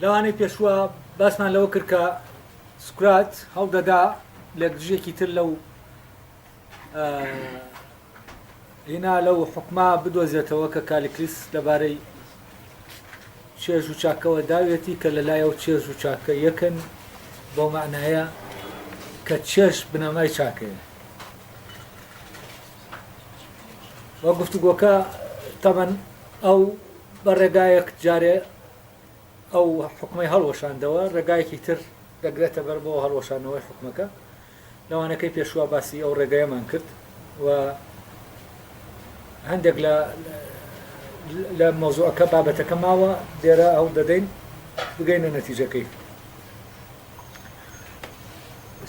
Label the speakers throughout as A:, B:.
A: لەوانەی پێشووە باسمان لەوە کرد کە سوکرات هەوڵدەدا لێکدژێکی تر لەو هینا لەو حکوما بدۆزێتەوە کە کالیکلیس لەبارەی چێژ و چاکەوە داوێتی کە لە لای ئەو چێژ و چاکە یەکن بەو مەعنایە کە چێژ بنەمای چاکەیە. وە گفتوگۆکە تەبەن ئەو بە ڕێگایەک جارێ ئەو حکومەی هەڵوەشاندەوە ڕێگایەکی تر دەگرێتە بەر بۆ هەڵوەشانەوەی حکومەکە لەوانەکەی پێشوە باسی ئەو ڕێگایەمان کرد و هەندێک لە لە مەوزوعەکە بابەتەکە ماوە لێرە هەوڵ دەدەین بگەینە نەتیجەکەی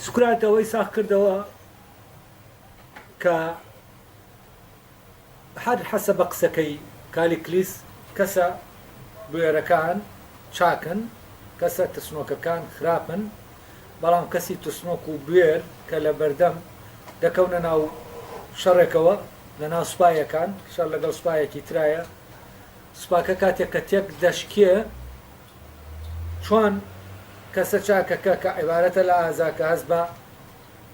A: سوکرات ئەوەی ساخ کردەوە کە هەر حەسە بە قسەکەی کالیکلیس کەسە بوێرەکان چاکن، کەسە ترسنۆکەکان خراپن، بەڵام کەسی ترسنۆک و بوێر کە لە بەردەم دەکەونە ناو شەڕێکەوە لە ناو سوپایەکان، شەڕ لەگەڵ سوپایەکی ترایە، سوپاکە کاتێک کە تێک دەشکێ چۆن کەسە چاکەکە کە عیبارەتە لە ئازاکە هەست بە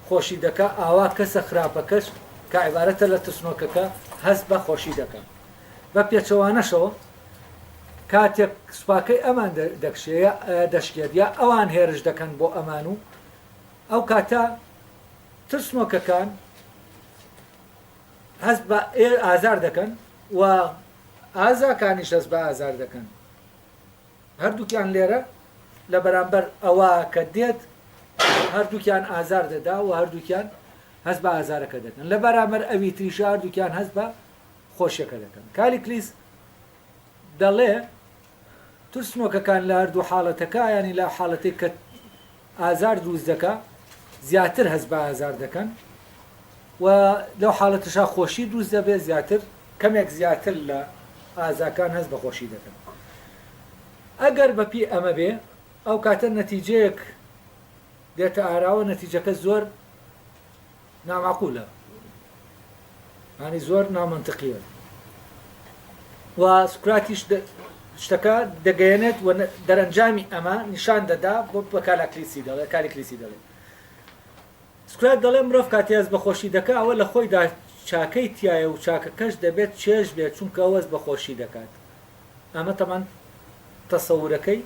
A: خۆشی دەکا ئاوا کەسە خراپەکەش کە عیبارەتە لە ترسنۆکەکە هەست بە خۆشی دەکا. بە پێچەوانەشەوە کاتێک سوپاکەی ئەمان دەکشێ یا دەشکێت یا ئەوان هێرش دەکەن بۆ ئەمان و ئەو کاتە ترسنۆکەکان هەست بە ئازار دەکەن و ئازاکانیش هەست بە ئازار دەکەن. هەردووکیان لێرە لە بەرامبەر ئەوە کە دێت هەردووکیان ئازار دەدا و هەردووکیان هەست بە ئازارەکە دەکەن لە بەرامبەر ئەوی تریشە هەردووکیان هەست بە خۆشیەکە دەکەن کالیکلیس دەڵێ ترسنۆکەکان لە هەردوو حاڵەتەکە ینی لە حاڵەتێک کە ئازار دروست دەکا زیاتر هەست بە ئازار دەکەن و لەو حاڵەتەشا خۆشی دروست دەبێت زیاتر کەمێک زیاتر لە ئازاکان هەست بە خۆشی دەکەن. ئەگەر بە پێی ئەمە بێ ئەو کاتە نەتیجەیەک دێتە ئاراوە نەتیجەکە زۆر نامعقولە ینی زۆر نامەنتقیە و سوکراتیش شتەکە دەگەیەنێت و دەرەنجامی ئەمە نیشان دەدا بۆ بە کالاکلیسی دەڵێ کالیکلیسی دەڵێ سوکرات دەڵێ مرۆڤ کاتێ هەست بە خۆشی دەکا ئەوە لە خۆیدا چاکەی تیایە و چاکەکەش دەبێت چێژ بێت چونکە ئەو هەست بە خۆشی دەکات ئەمە تەبعەن تەسەورەکەی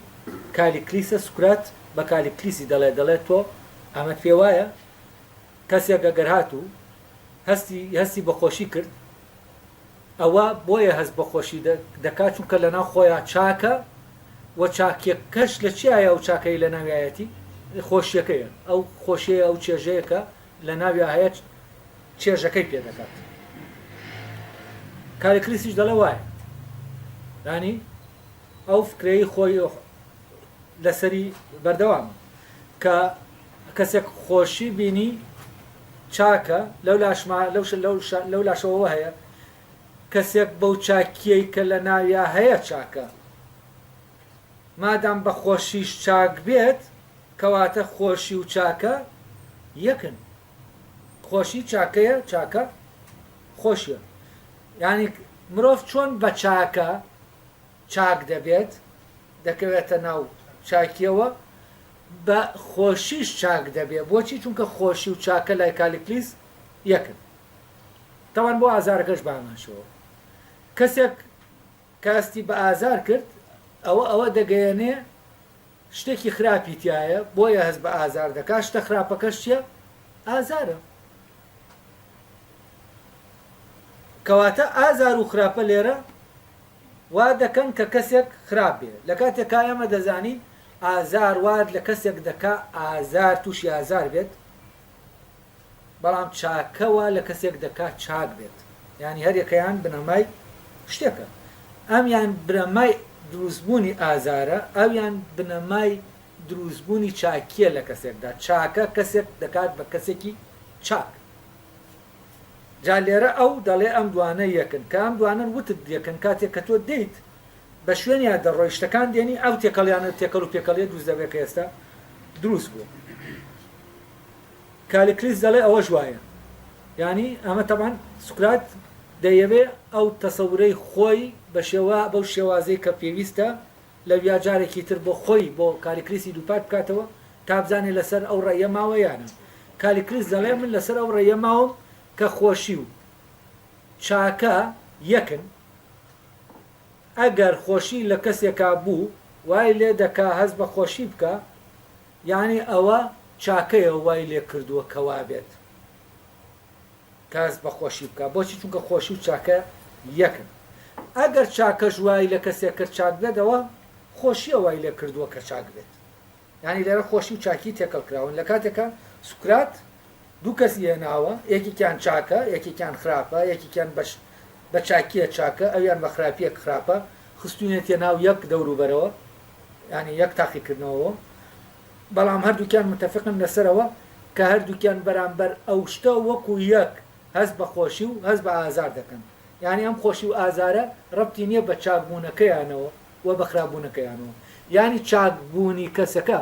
A: کالیکلیسە سوکرات بە کالیکلیسی دەڵێ دەڵێ تۆ ئەمەت پێ وایە کەسێک ئەگەر هاتوو هەستی هەستی بە خۆشی کرد ئەوە بۆیە هەست بە خۆشی دەکات چونکە لەناو خۆیا چاکە و چاکیەکەش لە چیایە ئەو چاکەی لە ناویایەتی خۆشیەکەیە ئەو خۆشیەیە ئەو چێژەیە کە لە ناویا هەیە چێژەکەی پێ دەکات کالیکلیسیش دەڵێ وایە ینی ئەو فکرەی خۆی لەسەری بەردەوامە کە کەسێک خۆشی بینی چاکە لەو لاشما لەو لەو لاشەوە هەیە کەسێک بەو چاکیەی کە لە ناویا هەیە چاکە مادام بە خۆشیش چاک بێت کەواتە خۆشی و چاکە یەکن خۆشی چاکەیە چاکە خۆشیە یعنی مرۆڤ چۆن بە چاکە چاک دەبێت دەکەوێتە ناو چاکیەوە بە خۆشیش چاک دەبێ بۆچی چونکە خۆشی و چاکە لای کالیکلیس یەکن تاوان بۆ ئازارەکەش بە هەمان شێوە کەسێک کە هەستی بە ئازار کرد ئەوە ئەوە دەگەیەنێ شتێکی خراپی تایە بۆیە هەست بە ئازار دەکات شتە خراپەکەش چییە ئازارە کەواتە ئازار و خراپە لێرە وا دەکەن کە کەسێک خراپ بێ لە کاتێکا ئێمە دەزانین ئازار وات لە کەسێک دەکا ئازار تووشی ئازار بێت بەڵام چاکە وا لە کەسێک دەکا چاک بێت یانی هەریەکەیان بنەمای شتێکە ئەمیان بنەمای دروستبوونی ئازارە ئەویان بنەمای دروستبوونی چاکیە لە کەسێکدا چاکە کەسێک دەکات بە کەسێکی چاک جا لێرە ئەو دەڵێ ئەم دوانە یەکن، کە ئەم دوانەن وتت یەکن کاتێک کە تۆ دێیت بە شوێنیا دەڕۆی شتەکان دێنی ئەو تێکەڵیانە تێکەڵ و پێکەڵیە دروست دەبێت کە ئێستا دروست بووە. کالیکلیس دەڵێ ئەوەش وایە. یانی ئەمە تەبعەن سوکرات دەیەوێ ئەو تەسەورەی خۆی بە شێوە بەو شێوازەی کە پێویستە. لەویا جارێکی تر بۆ خۆی بۆ کالیکلیسی دووپات بکاتەوە تا بزانێ لەسەر ئەو ڕێیە ماوە یا نا. کالیکلیس دەڵێ من لەسەر ئەو ڕێیە ماوم کە خۆشی و چاکە یەکن، ئەگەر خۆشی لە کەسێکا بوو وای لێ دەکا هەست بە خۆشی بکا، یانی ئەوە چاکەیە وای لێ کردووە کە وابێت. کە هەست بە خۆشی بکا، بۆچی؟ چونکە خۆشی و چاکە یەکن. ئەگەر چاکەش وای لە کەسێک کرد چاک بێت، ئەوە خۆشییە وای لێ کردووە کە چاک بێت. یانی لێرە خۆشی و چاکی تێکەڵ کراون، لە کاتێکا سوکرات دوو کەسی هێناوە، یەکێکیان چاکە، یەکێکیان خراپە، یەکێکیان بە بە چاکییە چاکە، ئەویان بە خراپییەک خراپە، خستوویەتیە ناو یەک دەوروبەرەوە، یانی یەک تاقیکردنەوەوە. بەڵام هەردووکیان متەفقن لەسەر ئەوە کە هەردووکیان بەرامبەر ئەو شتە وەکو یەک هەست بە خۆشی و هەست بە ئازار دەکەن. یانی ئەم خۆشی و ئازارە ڕەبتی نییە بە چاکبوونەکەیانەوە و بە خراپبوونەکەیانەوە. یانی چاکبوونی کەسەکە،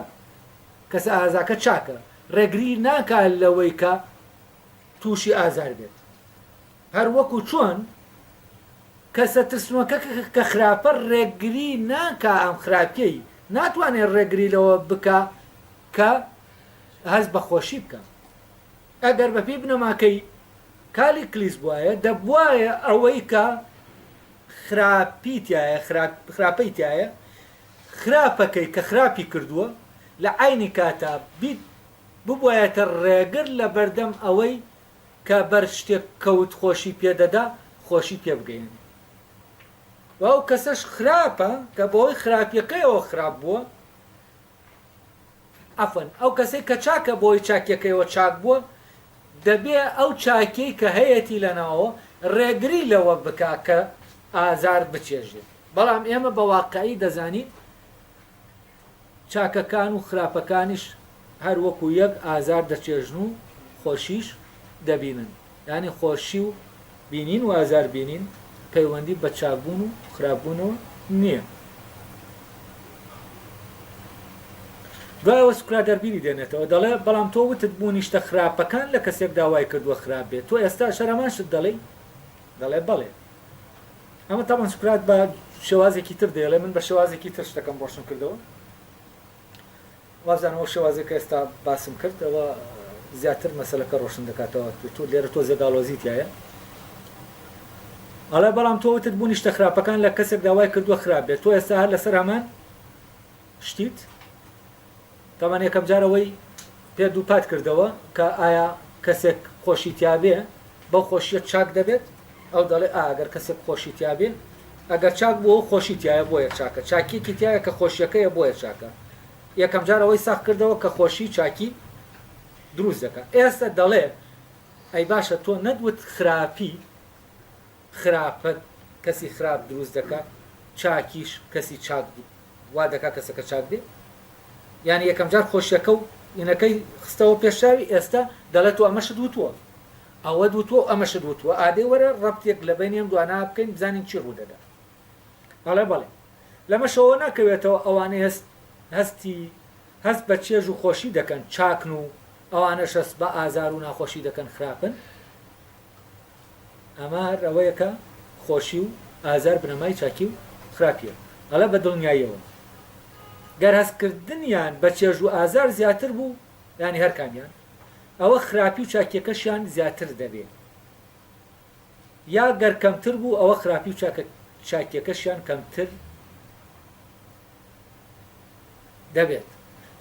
A: کەسە ئازاکە چاکە، ڕێگری ناکا لەوەی کە تووشی ئازار بێت. هەر وەکو چۆن کەسە ترسنۆکەکە کە خراپە ڕێگری ناکا ئەم خراپیەی ناتوانێ ڕێگری لەوە بکا کە هەست بە خۆشی بکا. ئەگەر بەپێی بنەماکەی کالیکلیس بوایە دەبوایە ئەوەی کە خراپی تیایە خراپەی تیایە خراپەکەی کە خراپی کردووە لە عەینی کاتا بیت ببوایەتە ڕێگر لە بەردەم ئەوەی کە بەر شتێک کەوت خۆشی پێ دەدا خۆشی پێ بگەیەنێ و ئەو کەسەش خراپە کە بەهۆی خراپیەکەیەوە خراپ بووە عەفوەن ئەو کەسەی کە چاکە بەهۆی چاکیەکەیەوە چاک بووە دەبێ ئەو چاکیەی کە هەیەتی لەناوەوە ڕێگری لەوە بکا کە ئازار بچێژێ بەڵام ئێمە بە واقعی دەزانین چاکەکان و خراپەکانیش هەر وەکو یەک ئازار دەچێژن و خۆشیش دەبینن. یانی خۆشی و بینین و ئازار بینین پەیوەندی بە چاکبوون و خراپبوونەوە نییە. دوای ئەوە سوکرات هەر بیری دێنێتەوە دەڵێ بەڵام تۆ وتت بوونی شتە خراپەکان لە کەسێکدا وای کردووە خراپ بێت، تۆ ئێستاش هەر هەمان شت دەڵێی؟ دەڵێ بەڵێ. ئەمە تەبعەن سوکرات بە شێوازێکی تر دەیڵێ، من بە شێوازێکی تر شتەکەم ڕۆشن کردەوە. وابزانم ئەو شێوازەی کە ئێستا باسم کرد ئەوە زیاتر مەسەلەکە ڕۆشن دەکاتەوە. تۆ لێرە تۆزێک ئاڵۆزی تیایە. ئەڵێ بەڵام تۆ وتت بوونی شتە خراپەکان لە کەسێکدا وای کردووە خراپ بێت، تۆ ئێستا هەر لەسەر هەمان شتیت؟ تەبعەن یەکەم جار ئەوەی پێ دووپات کردەوە کە ئایا کەسێک خۆشی تیابێ بەو خۆشیە چاک دەبێت؟ ئەو دەڵێ ئا گەر کەسێک خۆشی تیابێ ئەگەر چاک بووە و خۆشی تیایە بۆیە چاکە چاکیەکی تیایە کە خۆشیەکەیە بۆیە چاکە یەکەم جار ئەوەی ساغ کردەوە کە خۆشی چاکی دروست دەکا ئێستا دەڵێ ئەی باشە تۆ نەت وت خراپی خراپەت کەسی خراپ دروست دەکا چاکیش کەسی چاک وا دەکا کەسەکە چاک بێ یانی یەکەم جار خۆشیەکە و ئینەکەی خستەوە پێش چاوی ئێستا دەڵێ تۆ ئەمەشت وتووە ئەوەت وتووە و ئەمەشت وتووە ئادەی وەرە ڕەبتێک لە بەینی ئەم دوانە بکەین بزانین چی ڕوو دەدا ئەڵێ بەڵێ لەمەشەوە ناکەوێتەوە ئەوانەی هەست هەستی هەست بە چێژ و خۆشی دەکەن چاکن و ئەوانەش هەست بە ئازار و ناخۆشی دەکەن خراپن ئەمە هەر ئەوەیە کە خۆشی و ئازار بنەمای چاکی و خراپییە. ئەڵێ بە دڵنیاییەوە گەر هەستکردنیان بە چێژ و ئازار زیاتر بوو، یانی هەر کامیان، ئەوە خراپی و چاکییەکەشیان زیاتر دەبێ. یا گەر کەمتر بوو ئەوە خراپی و چاکییەکەشیان کەمتر دەبێت.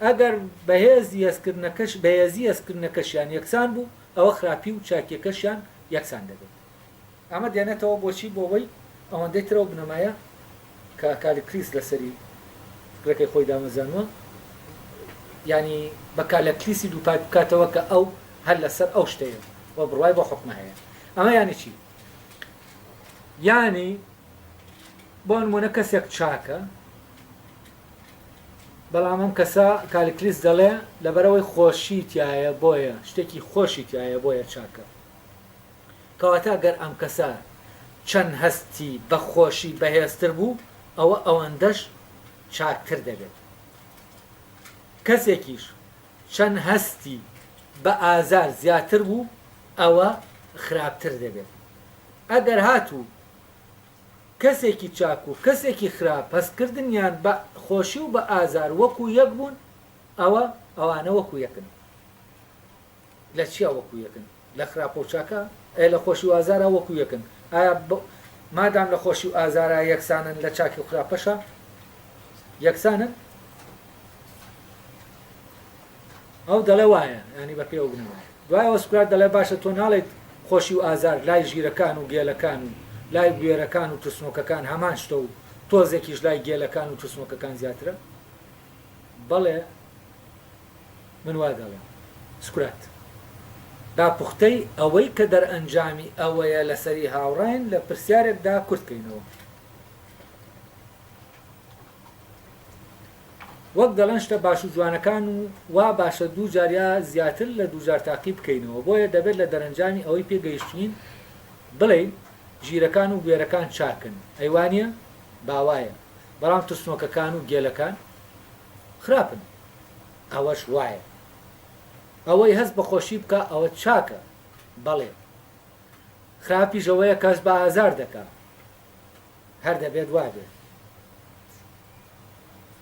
A: ئەگەر بەهێزی هەستکردنەکەش بەهێزی هەستکردنەکەشیان یەکسان بوو، ئەوە خراپی و چاکیەکەشیان یەکسان دەبێت. ئەمە دێنێتەوە بۆچی؟ بۆ ئەوەی ئەوەندەی تر ئەو بنەمایە کە کالیکلیس لەسەری فکرەکەی خۆی دامەزرانووە، یانی بە کالەکلیسی دووپات بکاتەوە کە ئەو هەر لەسەر ئەو شتەیە و بڕوای بەو حوکمە هەیە. ئەمە یانی چی؟ یانی بۆ نموونە کەسێک چاکە، بەڵام ئەم کەسە کالیکلیس دەڵێ لەبەرئەوەی خۆشی تیایە بۆیە شتێکی خۆشی تیایە بۆیە چاکە. کەواتە گەر ئەم کەسە چەند هەستی بە خۆشی بەهێزتر بوو ئەوە ئەوەندەش چاکتر دەبێت. کەسێکیش چەند هەستی بە ئازار زیاتر بوو ئەوە خراپتر دەبێت. ئەگەر هاتوو. کەسێکی چاک و کەسێکی خراپ هەستکردنیان بە خۆشی و بە ئازار وەکو یەک بوون، ئەوە ئەوانە وەکو یەکن. لە چیا وەکو یەکن؟ لە خراپە و چاکە؟ ئەی لە خۆشی و ئازارا وەکو یەکن؟ ئایا مادام لە خۆشی و ئازارا یەکسانن لە چاکی و خراپەشا یەکسانن؟ ئەو دەڵێ وایە، یانی بە پێی ئەو بنەمایە. دوای ئەوە سوکرات دەڵێ باشە تۆ ناڵێیت خۆشی و ئازار لای ژیرەکان و گێلەکان و لای بوێرەکان و ترسنۆکەکان هەمان شتە و تۆزێکیش لای گێلەکان و ترسنۆکەکان زیاترە؟ بەڵێ من وا دەڵێم. سوکرات، با پوختەی ئەوەی کە دەرئەنجامی ئەوەیە لەسەری هاوڕاین لە پرسیارێکدا کورت کەینەوە. وەک دەڵێن شتە باش و جوانەکان و وا باشە دووجار یا زیاتر لە دووجار تاقی بکەینەوە، بۆیە دەبێت لە دەرەنجامی ئەوەی پێ گەیشتووین بڵێین ژیرەکان و بوێرەکان چاکن، ئەی وانیە؟ با وایە، بەڵام ترسنۆکەکان و گێلەکان خراپن، ئەوەش وایە. ئەوەی هەست بە خۆشی بکا ئەوە چاکە، بەڵێ. خراپیش ئەوەیە کە هەست بە ئازار دەکا. هەر دەبێت وابێت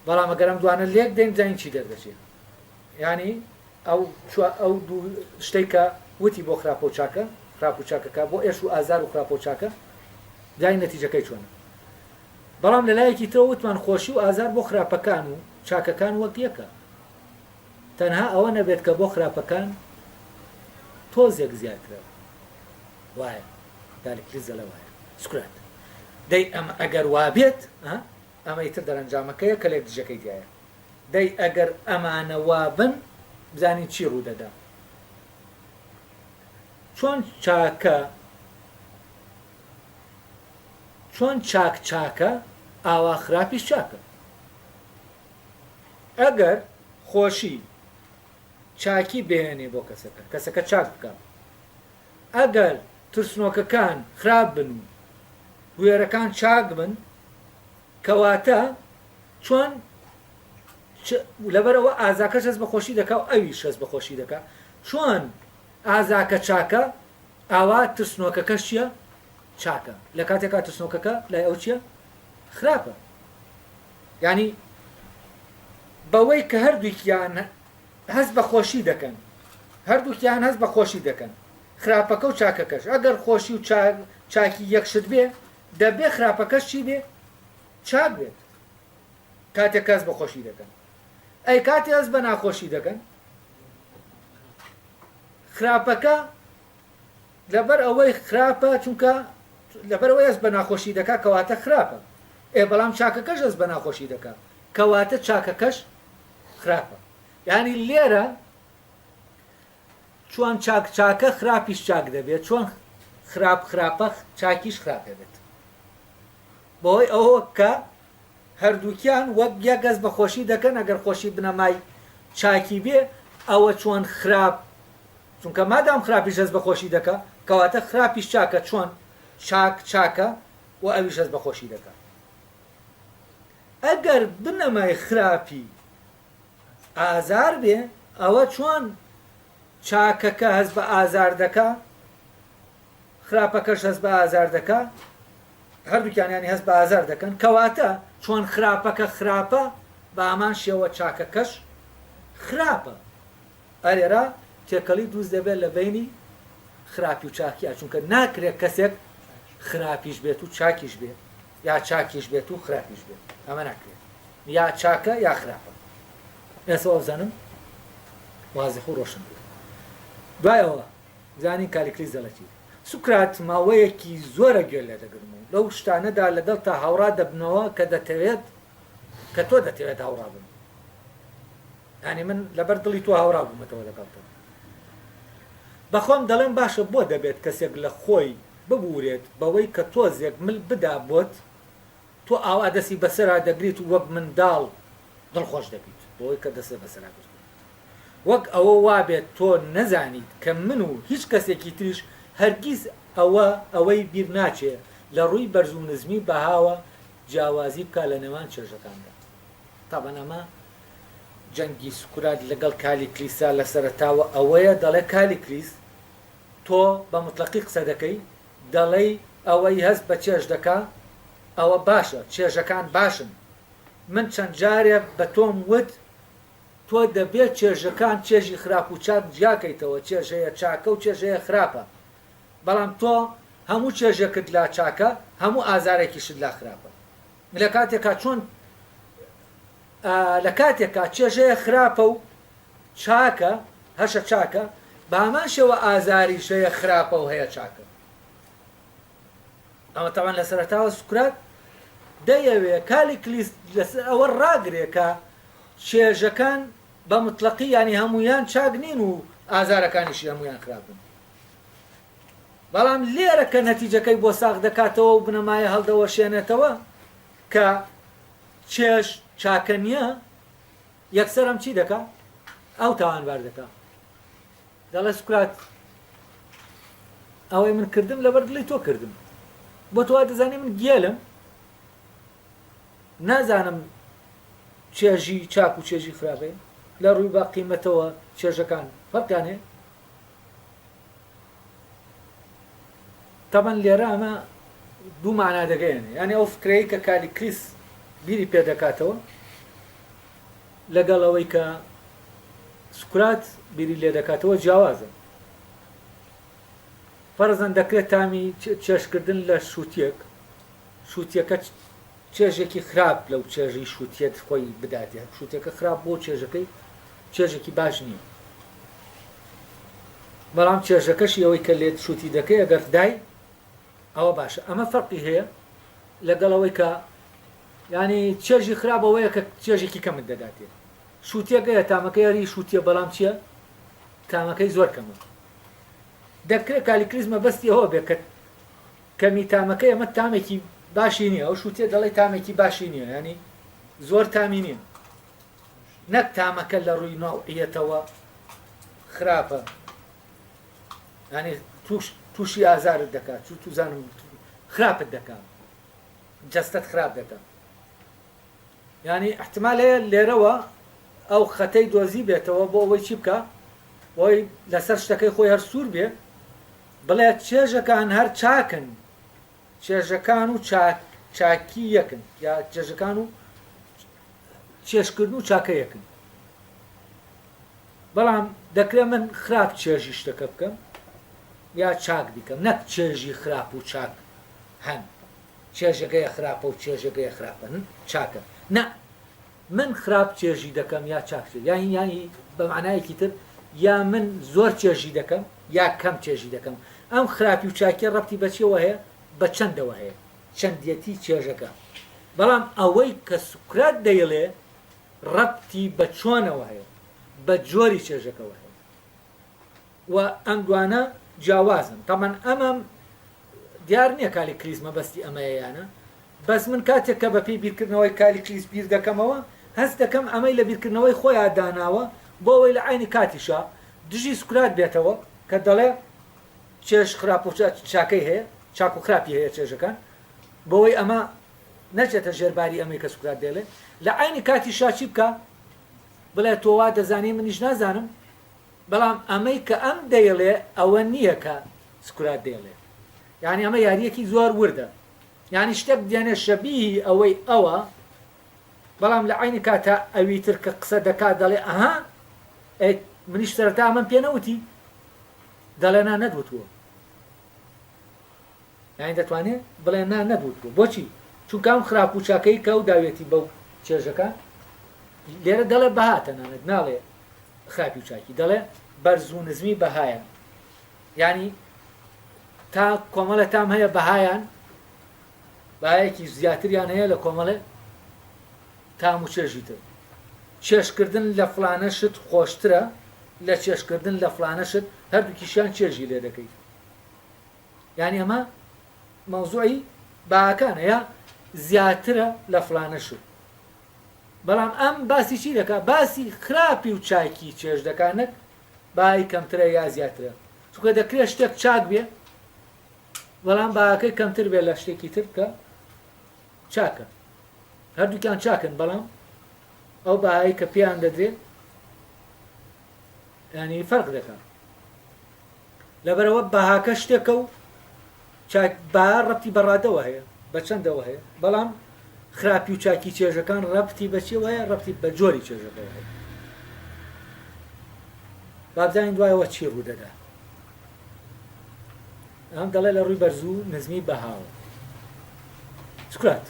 A: بەڵام ئەگەر ئەم دوانە لێک دەین بزانین چی دەردەچێت ینی ئەو ئەو دوو شتێک کە وتی بۆ خراپە و چاکە خراپ و چاکەکە بۆ ئێش و ئازار و خراپە و چاکە جای نەتیجەکەی چۆنە بەڵام لە لایەکی ترەوە وتمان خۆشی و ئازار بۆ خراپەکان و چاکەکان وەک یەکە تەنها ئەوە نەبێت کە بۆ خراپەکان تۆزێک زیاترە وایە کالیکلیس دەڵێ وایە سوکرات دەی ئەمە ئەگەر وابێت ئەمە ئیتر دەرەنجامەکەیە کە لێک دژەکەی تایە دەی ئەگەر ئەمانە وابن بزانین چی ڕوودەدا چۆن چاکە چۆن چاک چاکە ئاوا خراپیش چاکە ئەگەر خۆشی چاکی بهێنێ بۆ کەسەکە کەسەکە چاک بکە ئەگەر ترسنۆکەکان خراپ بن و بوێرەکان چاک بن، کەواتە چۆن لەبەرئەوە ئازاکەش هەست بە خۆشی دەکا و ئەویش هەست بە خۆشی دەکا، چۆن ئازاکە چاکە ئاوا ترسنۆکەکەش چیە؟ چاکە، لە کاتێکا ترسنۆکەکە لای ئەو چیە؟ خراپە. یانی بەوەی کە هەردووکیان هەست بە خۆشی دەکەن هەردووکیان هەست بە خۆشی دەکەن خراپەکە و چاکەکەش ئەگەر خۆشی و چاکی یەک شت بێ دەبێ خراپەکەش چی بێ چاک بێت کاتێک کەس بە خۆشی دەکەن ئەی کاتێ هەست بە ناخۆشی دەکەن خراپەکە لەبەر ئەوەی خراپە چونکە لەبەر ئەوەی هەست بە ناخۆشی دەکا کەواتە خراپە ئێ بەڵام چاکەکەش هەست بە ناخۆشی دەکا کەواتە چاکەکەش خراپە یانی لێرە چۆن چاک چاکە خراپیش چاک دەبێت چۆن خراپ خراپە چاکیش خراپ دەبێت بەهۆی ئەوە کە هەردووکیان وەک یەک گەز بە خۆشی دەکەن ئەگەر خۆشی بنەمای چاکی بێ ئەوە چۆن خراپ چونکە مادام خراپیش هەست بە خۆشی دەکا کەواتە خراپیش چاکە چۆن چاک چاکە و ئەویش هەست بە خۆشی دەکا ئەگەر بنەمای خراپی ئازار بێ ئەوە چۆن چاکەکە هەست بە ئازار دەکا خراپەکەش هەست بە ئازار دەکا هەردووکیان ینی هەست بە ئازار دەکەن کەواتە چۆن خراپەکە خراپە بە هەمان شێوە چاکەکەش خراپە ئەرێرا تێکەڵی دروست دەبێت لە بەینی خراپی و چاکیا چونکە ناکرێت کەسێک خراپیش بێت و چاکیش بێت یا چاکیش بێت و خراپیش بێت ئەمە ناکرێت یا چاکە یا خراپە ئێستا وابزانم وازح و ڕۆشن بوو دوایەوە زانین کالیکلیس دەڵێ چی سوکرات ماوەیەکی زۆرە گوێ لێ دەگرم و لەو شتانەدا لەگەڵ تا هاوڕا دەبنەوە کە دەتەوێت کە تۆ دەتەوێت هاوڕا بم یانی من لەبەر دڵی تۆ هاوڕا بوومەتەوە لەگەڵتە. بەخۆم دەڵێم باشە بۆ دەبێت کەسێک لە خۆی ببورێت بەوەی کە تۆزێک مل بدا بۆت، تۆ ئاوا دەستی بەسەرا دەگریت و وەک منداڵ دڵخۆش دەبیت بەوەی کە دەستت بەسەرا گرتووە. وەک ئەوە وابێت تۆ نەزانیت کە من و هیچ کەسێکی تریش هەرگیز ئەوە ئەوەی بیر ناچێ لە ڕووی بەرز و نزمی بەهاوە جیاوازی بکا لە نێوان چێژەکاندا. تەبعەن ئەمە جەنگی سوکرات لەگەڵ کالیکلیسا لە سەرەتاوە ئەوەیە دەڵێ کالیکلیس تۆ بە موتڵەقی قسە دەکەی دەڵێی ئەوەی هەست بە چێژ دەکا. ئەوە باشە، چێژەکان باشن. من چەند جارێ بە تۆم وت تۆ دەبێ چێژەکان چێژی خراپ و چاک جیاکەیتەوە، چێژ هەیە چاکە و چێژ هەیە خراپە. بەڵام تۆ هەموو چێژێکت لا چاکە، هەموو ئازارێکیشت لا خراپە. لە کاتێکا چۆن لە کاتێکا چێژ هەیە خراپە و چاکە، هەشە چاکە، بە هەمان شێوە ئازاریش هەیە خراپە و هەیە چاکە. ئەمە تەبعەن لە سەرەتاوە سوکرات دەیەوێ کالیکلیس لەسەر ئەوە ڕاگرێ کە چێژەکان بە متڵەقی یانی هەموویان چاک نین و ئازارەکانیشی هەموویان خراپن. بەڵام لێرە کە نەتیجەکەی بۆ ساغ دەکاتەوە و بنەمایە هەڵدەوەشێنێتەوە کە چێژ چاکە نییە، یەکسەر ئەم چی دەکا؟ ئەو تاوانبار دەکا. دەڵێ سوکرات ئەوەی من کردم لەبەر دڵی تۆ کردم. بۆ تۆ وا دەزانی من گێلم؟ نازانم چێژی چاک و چێژی خراپ هەیە؟ لە ڕووی بە قیمەتەوە چێژەکان فەرقیان هەیە؟ تەبەن لێرە ئەمە دوو مانا دەگەیەنێ یانی ئەو فکرەی کە کالیکلیس بیری پێ دەکاتەوە لەگەڵ ئەوەی کە سوکرات بیری لێ دەکاتەوە جیاوازە فەرزەن دەکرێت تامی چێشکردن لە شووتیەک شووتیەکە چێژێکی خراپ لەو چێژی شووتیەت خۆی بداتێ شووتەکە خراپ بۆ چێژەکەی چێژێکی باش نییە بەڵام چێژەکەشی ئەوەی کە لێت شوتی دەکەی ئەگەر دای ئەوە باشە ئەمە فەرقی هەیە لەگەڵ ئەوەی کە ینی چێژی خراپ ئەوەیە کە چێژێکی کەمت دەداتێ شوتیەکەیە تامەکەی هەری شوتیە بەڵام چییە تامەکەی زۆر کەمە دەکرێت کالیکلیس مەبەستی ئەوە بێ کە کەمی تامەکەی ئەمە تامێکی باشی نییە ئەو شوتیە دەڵێ تامێکی باشی نییە ینی زۆر تامی نییە نەک تامەکە لە ڕووی نەوعیەتەوە خراپە یانی توش تووشی ئازارت دەکات چوو توزانم خراپت دەکات جەستەت خراپ دەکات یانی احتمال هەیە لێرەوە ئەو خەتەی دۆزی بێتەوە بۆ ئەوەی چی بکە بۆی لەسەر شتەکەی خۆی هەر سوور بێ بڵێ چێژەکان هەر چاکن چێژەکان و چاک چاکی یەکن یا چێژەکان و چێژکردن و چاکە یەکن بەڵام دەکرێت من خراپ چێژی شتەکە بکەم یا چاک بیکەم نەک چێژی خراپ و چاک هەن چێژەکەیە خراپە و چێژەکەیە خراپە چاکە نە من خراپ چێژی دەکەم یا چاک چێژ یانی یانی بە معنایەکی تر یا من زۆر چێژی دەکەم یا کەم چێژی دەکەم ئەم خراپی و چاکیە ڕەبتی بەچیەوە هەیە بە چەندەوە هەیە چەندیەتی چێژەکە بەڵام ئەوەی کە سوکرات دەیڵێ ڕەبتی بە چۆنەوە هەیە، بە جۆری چێژەکەوە هەیە و ئەم دوانە جیاوازن. تەبعەن ئەمەم دیار نییە کالیکلیس مەبەستی ئەمەیە یا نا، بەس من کاتێک کە بەپێی بیرکردنەوەی کالیکلیس بیر دەکەمەوە هەست دەکەم ئەمەی لە بیرکردنەوەی خۆیا داناوە بۆ ئەوەی لە عەینی کاتیشا دژی سوکرات بێتەوە کە دەڵێ چێژ خراپ و چاکەی هەیە، چاک و خراپی هەیە چێژەکان، بۆوەی ئەمە نەچێتە ژێر باری ئەمەی کە سوکرات دەیڵێ، لە عەینی کاتیشا چی بکا؟ بڵێ تۆ وا دەزانی منیش نازانم، بەڵام ئەمەی کە ئەم دەیڵێ ئەوە نییە کە سوکرات دەیڵێ. یانی ئەمە یارییەکی زۆر وردە. یانی شتێک دێنێ شەبیهی ئەوەی ئەوە، بەڵام لە عەینی کاتا ئەویتر کە قسە دەکا دەڵێ ئەها، ئەی منیش سەرەتا ئەمەم پێ نەوتی؟ دەڵێ نا نەتوتووە. یانی دەتوانێ بڵێ نا نەتوتووە. بۆچی؟ چونکە ئەم خراپ و چاکەی کە ئەو داویەتی بەو چێژەکە لێرە دەڵێ بەها تەنانەت ناڵێ خراپی و چاکی دەڵێ بەرز و نزمی بەهایە یانی تا کۆمەڵە تام هەیە بەهایان بایەکی زیاتریان هەیە لە کۆمەڵێ تام و چێژی تر. چێژکردن لە فڵانە شت خۆشترە لە چێژکردن لە فڵانە شت، هەردووکیشیان چێژی لێ دەکەیت. یانی ئەمە مەوزوعی بەهاکانە یا زیاترە لە فڵانە شت. بەڵام ئەم باسی چی دەکا؟ باسی خراپی و چاکی چێژ دەکا نەک بەهای کەمترە یا زیاترە. چونکە دەکرێت شتێک چاک بێ بەڵام بەهاکەی کەمتر بێ لە شتێکی تر کە چاکە. هەردووکیان چاکن بەڵام ئەو بەهایەی کە پێیان دەدرێ ینی فەرق دەکات لەبەرەوە بەهاکە شتێکە و چاک بەها ڕەتی بەڕادەوە هەیە. بە چەندەوە هەیە، بەڵام خراپی و چاکی چێژەکان ڕەبتی بە چیەوە هەیە؟ ڕەبتی بە جۆری چێژەکەوە هەیە. با بزانین دوایەوە چی ڕوودەدا. ئەم دەڵێ لە ڕووی بەرز و نزمی بەهاوە. سوکرات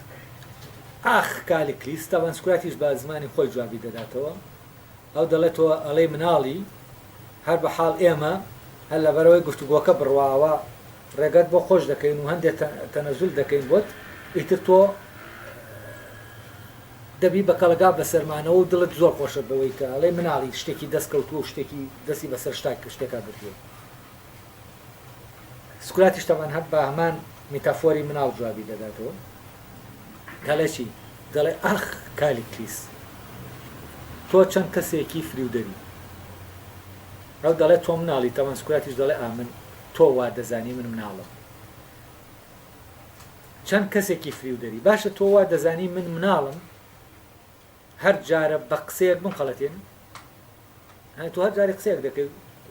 A: ئاخ کالیکلیس تاوان سوکراتیش بە زمانی خۆی جوابی دەداتەوە ئەو دەڵێ تۆ ئەڵێی مناڵی هەر بە حاڵ ئێمە هەر لەبەرئەوەی گفتوگۆکە بڕواوە ڕێگەت بۆ خۆش دەکەین و هەندێ تەنەزول دەکەین بۆت ئیتر تۆ دەبی بە کەڵەگا بەسەرمانەوە و دڵت زۆر خۆشە بەوەی کە ئەڵێی مناڵی شتێکی دەست کەوتووە و شتێکی دەستی بەسەر شتاک شتێکا گرتووە. سوکراتیش تەبعەن هەر بە هەمان میتافۆری مناڵ جوابی دەداتەوە. دەڵێ چی؟ دەڵێ ئاخ کالیکلیس تۆ چەند کەسێکی فریودەری. ئەو دەڵێ تۆ مناڵی، تەبعەن سوکراتیش دەڵێ ئا من تۆ وا دەزانی من مناڵم. چەند کەسێکی فریودەری. باشە تۆ وا دەزانی من مناڵم هەر جارە بە قسەیەک بمخەڵەتێنی؟ ها تۆ هەر جارێک قسەیەک دەکەی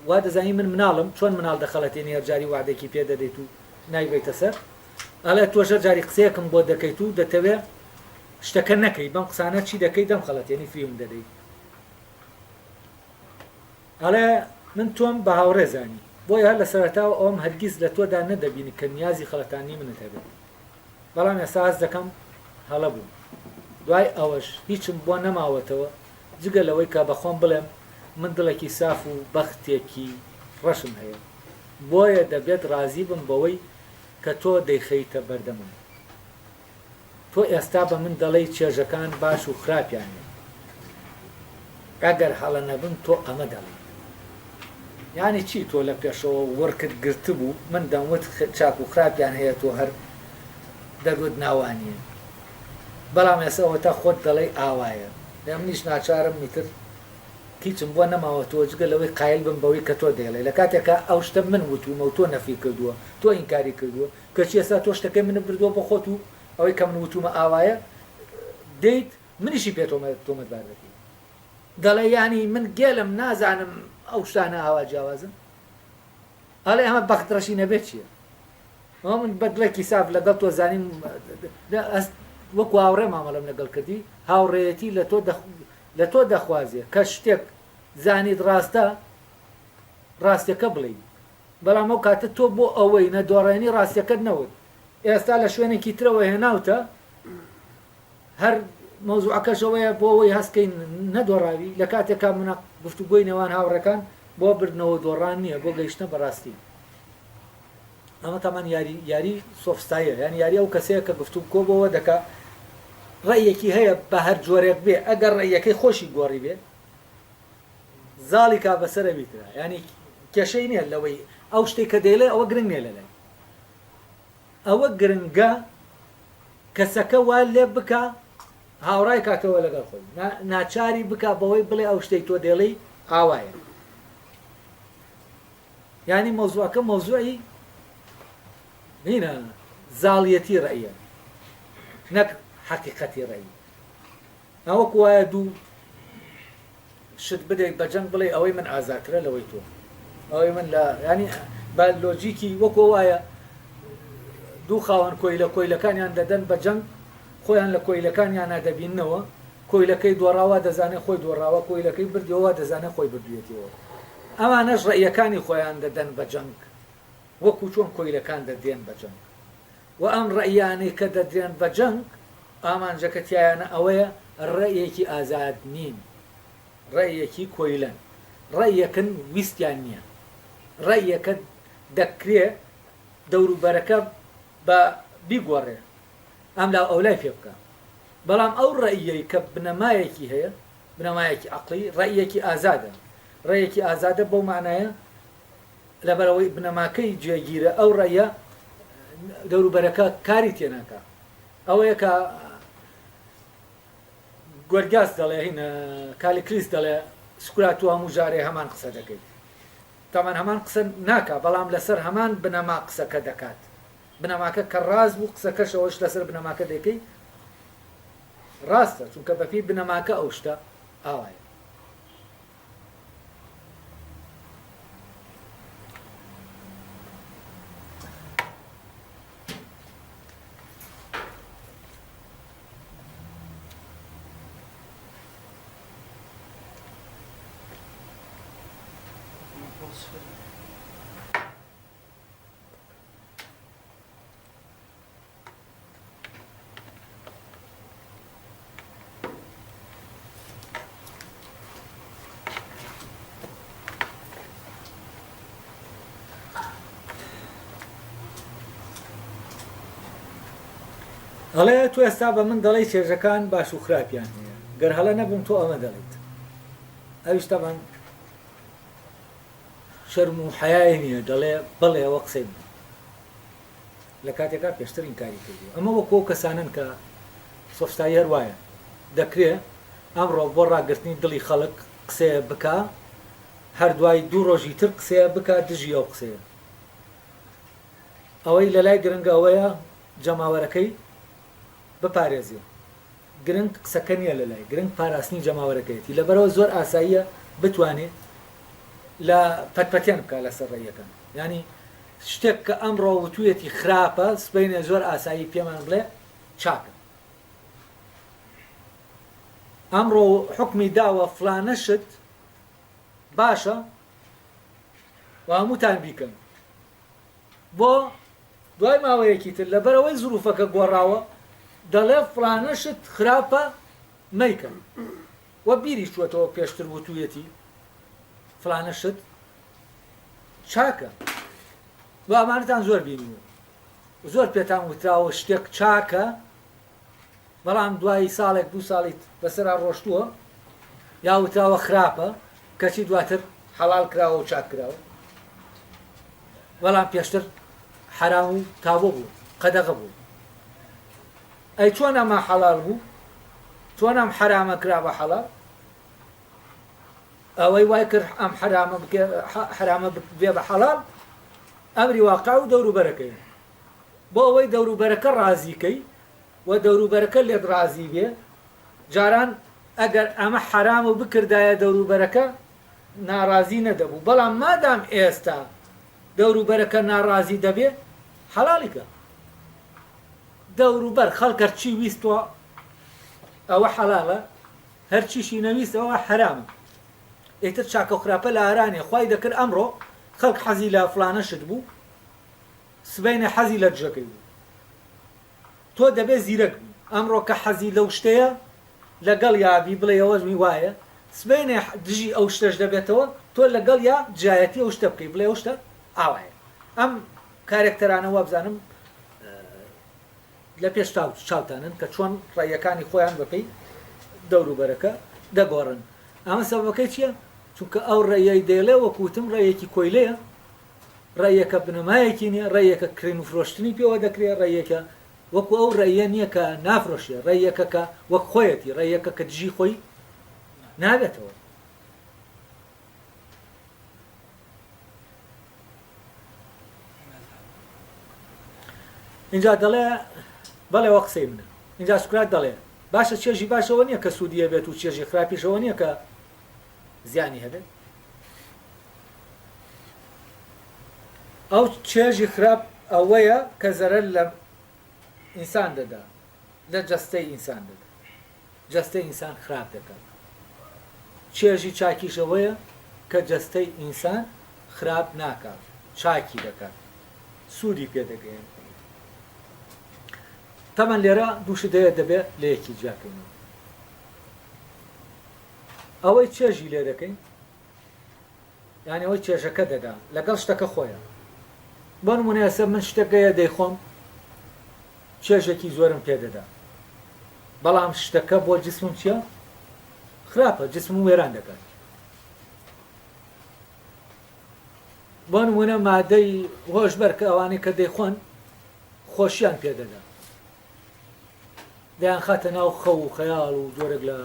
A: وا دەزانی من مناڵم چۆن مناڵ دەخەڵەتێنی هەر جاری وعدێکی پێ دەدەیت و نایبەیتە سەر ئەڵێ تۆش هەر جاری قسەیەکم بۆ دەکەیت و دەتەوێ شتەکە نەکەی بەم قسانە چی دەکەی دەم خەڵەتێنی فریوم دەدەی ئەڵێ من تۆم بە هاوڕێ زانی بۆیە هەر لە سەرەتاوە ئەوەم هەرگیز لە تۆدا نەدەبینی کە نیازی خەڵەتاندنی منت هەبێت بەڵام ئێستا هەست دەکەم هەڵە بووم. دوای ئەوەش هیچم بۆ نەماوەتەوە جگە لەوەی کە بە خۆم بڵێم من دڵێکی ساف و بەختێکی ڕەشم هەیە، بۆیە دەبێت ڕازی بم بەوەی کە تۆ دەیخەیتە بەردەمم. تۆ ئێستا بە من دەڵێی چێژەکان باش و خراپیان هەیە. ئەگەر هەڵە نەبم تۆ ئەمە دەڵێیت. یانی چی تۆ لە پێشەوە وڕکت گرتبوو من دەموت چاک و خراپیان هەیە تۆ هەر دەتوت نا وانیە بەڵام ئێستا ئەوەتا خۆت دەڵێی ئاوایە دە منیش ناچارم ئیتر هیچم بۆ نەماوەتەوە جگە لەوەی قایل بم بەوەی کە تۆ دەیڵێی لە کاتێکا ئەو شتە من وتومە و تۆ نەفی کردووە تۆ ئینکاری کردووە کەچی ئێستا تۆ شتەکەی منت بردووە بۆ خۆت و ئەوەی کە من وتومە ئاوایە دێیت منیشی پێ تۆمەتبار دەکەی. دەڵێ یانی من گێلم نازانم ئەو شتانە ئاوا جیاوازن؟ ئەڵێ ئەمە بەخت ڕەشی نەبێت چییە؟ ئەوە من بە دڵێکی ساف لەگەڵ تۆ زانیم وەکو هاوڕێ مامەڵەم لەگەڵ کردی هاوڕێیەتی لە تۆ لە تۆ دەخوازێ کە شتێک زانیت ڕاستە ڕاستەکە بڵێی بەڵام ئەو کاتە تۆ بۆ ئەوەی نەدۆڕێنی ڕاستەکەت نەوت ئێستا لە شوێنێکی ترەوە هێناوتە هەر مەوزوعەکەش ئەوەیە بۆ ئەوەی هەست کەین نەدۆڕاوی، لە کاتێکا منە گفتوگۆی نێوان هاوڕێکان بۆ بردنەوە و دۆڕان نییە، بۆ گەیشتنە بە ڕاستی. ئەمە تامان یاری یاری سۆفستاییە، یانی یاری ئەو کەسەیە کە گفتوگۆ بۆوە دەکا ڕەئیەکی هەیە بە هەر جۆرێک بێ ئەگەر ڕەئیەکەی خۆشی گۆڕیبێ زاڵی کا بەسەر ئەوی ترا، یانی کێشەی نییە لەوەی ئەو شتەی کە دەیڵێ ئەوە گرنگ نییە لەلای. ئەوە گرنگە کەسەکە وا لێ بکا هاوڕای کاتەوە لەگەڵ خۆی ناچاری بکا بەوەی بڵێ ئەو شتەی تۆ دێڵی ئاوایە یعنی مەوزوعەکە مەوزوعی هینە زاڵیەتی ڕەئیە نەک حەقیقەتی ڕەئی ئەوەکو وایە دوو شت بدەیت بە جەنگ بڵێی ئەوەی من ئازاترە لەوەی تۆ ئەوەی من لە ینی بە لۆجیکی وەکۆ وایە دوو خاوەن کۆیلە کۆیلەکانیان دەدەن بە جەنگ خۆیان لە کۆیلەکانیانە دەبیننەوە کۆیلەکەی دۆڕاوە دەزانێت خۆی دۆڕاوە کۆیلەکەی بردیەوە دەزانێت خۆی بردوێتیەوە ئەمانەش ڕەئیەکانی خۆیان دەدەن بە جەنگ وەکو چۆن کۆیلەکان دەدرێن بە جەنگ وە ئەم ڕەئیانەی کە دەدرێن بە جەنگ ئامانجەکە تیایانە ئەوەیە ڕەئیەکی ئازاد نین ڕەئیەکی کۆیلەن ڕەئیەکن ویستیان نیە ڕەئیەکە دەکرێ دەوروبەرەکە بە بیگۆڕێ ئەملاو ئەولای پێ بکا بەڵام ئەو ڕەئیەی کە بنەمایەکی هەیە بنەمایەکی عەقڵی ڕەئیەکی ئازادە ڕەئیەکی ئازادە بەو مانایە لەبەرئەوەی بنەماکەی جێگیرە ئەو ڕەئیە دەوروبەرەکە کاری تێناکا ئەوەیە کە گۆرگیاس دەڵێ هین کالیکلیس دەڵێ سوکرات تۆ هەموو جارێ هەمان قسە دەکەیت تامان هەمان قسە ناکا بەڵام لەسەر هەمان بنەما قسەکە دەکات بنەماکە کە ڕاست بوو قسەکەش ئەوەش لەسەر بنەماکە دەکەی ڕاستە چونکە بەپێی بنەماکە ئەو شتە ئاوایە. ئەڵێ تۆ ئێستا بە من دەڵێی چێژەکان باش و خراپیان هەیە، گەر هەڵە نەبم تۆ ئەمە دەڵێیت. ئەویش تەبعەن شەرم و حەیای نییە دەڵێ بەڵێ ئەوە قسەی منە. لە کاتێکا پێشتر ئینکاری کردووە. ئەمە وەکو ئەو کەسانەن کە سۆفستایی هەر وایە. دەکرێ ئەمڕۆ بۆ ڕاگرتنی دڵی خەڵک قسەیە بکا، هەر دوای دوو ڕۆژی تر قسەیە بکا دژی ئەو قسەیە. ئەوەی لەلای گرنگە ئەوەیە جەماوەرەکەی بپارێزێ. گرنگ قسەکە نییە لەلای، گرنگ پاراستنی جەماوەرەکەیەتی. لەبەرئەوە زۆر ئاساییە بتوانێ لە پەتپەتێن بکا لەسەر ڕێیەکان. یانی شتێک کە ئەمڕۆ وتوویەتی خراپە، سبەینێ زۆر ئاسایی پێمان بڵێ چاکە. ئەمڕۆ حوکمی داوە فڵانە شت باشە و هەمووتان بیکەن. بۆ دوای ماوەیەکی تر لەبەرئەوەی زروفەکە گۆڕاوە دەڵێ فڵانە شت خراپە مەیکە وە بیری چوەتەوە پێشتر وتویەتی فڵانە شت چاکە و ئەمانەتان زۆر بینیوە زۆر پێتان وتراوە شتێک چاکە بەڵام دوایی ساڵێک دوو ساڵیت بەسەرا ڕۆشتووە یا وتراوە خراپە کەچی دواتر حەڵال کراوە و چاک کراوە بەڵام پێشتر حەرام و تابۆ بوو قەدەغە بوو ئەی چۆن ئەمە حەڵال بوو چۆن ئەم حەرامە کرا بە حەڵال ئەوەی وای کرد ئەم حەرامە حەرامە بێ بە حەڵال ئەمری واقع و دەوروبەرەکەی بۆ ئەوەی دەوروبەرەکە ڕازی کەی و دەوروبەرەکە لێت ڕازی بێ، جاران ئەگەر ئەمە حەرامە بکردایە دەوروبەرەکە ناڕازی نەدەبوو، بەڵام مادام ئێستا دەوروبەرەکە ناڕازی دەبێ حەڵاڵی کە. دەوروبەر خەڵک هەرچی ویستوە ئەوە حەڵاڵە هەرچیشی نەویست ئەوە حەرامە. ئیتر چاکە و خراپە لە ئارا نیە، خوای دەکرد ئەمڕۆ خەڵک حەزی لە فڵانە شت بوو، سبەینێ حەزی لە دژەکەی بوو. تۆ دەبێ زیرەک بی. ئەمڕۆ کە حەزی لەو شتەیە لەگەڵیا بی بڵێی ئەوە وایە، سبەینێ دژی ئەو شتەش دەبێتەوە، تۆ لەگەڵیا دژایەتی ئەو شتە بکەی بڵێ ئەو شتە ئاوایە. ئەم کارێکتەرانە وابزانم لە پێش چاوتانن کە چۆن ڕەیەکانی خۆیان بەپێی دەوروبەرەکە دەگۆڕن. ئەمە سەبەبەکەی چییە؟ چونکە ئەو ڕەیەی دەیڵێ وەکو وتم ڕەیەکی کۆیلەیە، ڕەئیەکە بنەمایەکی نیە، ڕەئیەکە کڕین و فرۆشتنی پێوە دەکرێ، ڕەئیەکە وەکو ئەو ڕەئیە نیە کە نافرۆشرێ، ڕەئیەکە کە وەک خۆیەتی، ڕەئیەکە کە دژی خۆی نابێتەوە. ئینجا دەڵێ بەڵێ ئەوە قسەی منە. ئینجا سوکرات دەڵێ باشە چێژی باش ئەوە نیە کە سوودی هەبێت و چێژی خراپیش ئەوە نیە کە زیانی هەبێت؟ ئەو چێژی خراپ ئەوەیە کە زەرەر لە ئینسان دەدا، لە جەستەی ئینسان دەدا، جەستەی ئینسان خراپ دەکات. چێژی چاکیش ئەوەیە کە جەستەی ئینسان خراپ ناکات، چاکی دەکات، سوودی پێ دەگەیەنێت. تەبعەن لێرە دوو شت هەیە دەبێت لە یەکی جیاکەینەوە. ئەوەی چێژی لێ دەکەین یانی ئەوەی چێژەکە دەدا لەگەڵ شتەکە خۆیە بۆ نمونە ئێستا من شتێک هەیە دەیخۆم چێژێکی زۆرم پێ دەدا بەڵام شتەکە بۆ جسمم چییە خراپە جسمم وێران دەکات بۆ نمونە مادەی هۆشبەر کە ئەوانەی کە دەیخۆن خۆشیان پێ دەدا دەیانخاتە ناو خەو و خەیاڵ و جۆرێک لە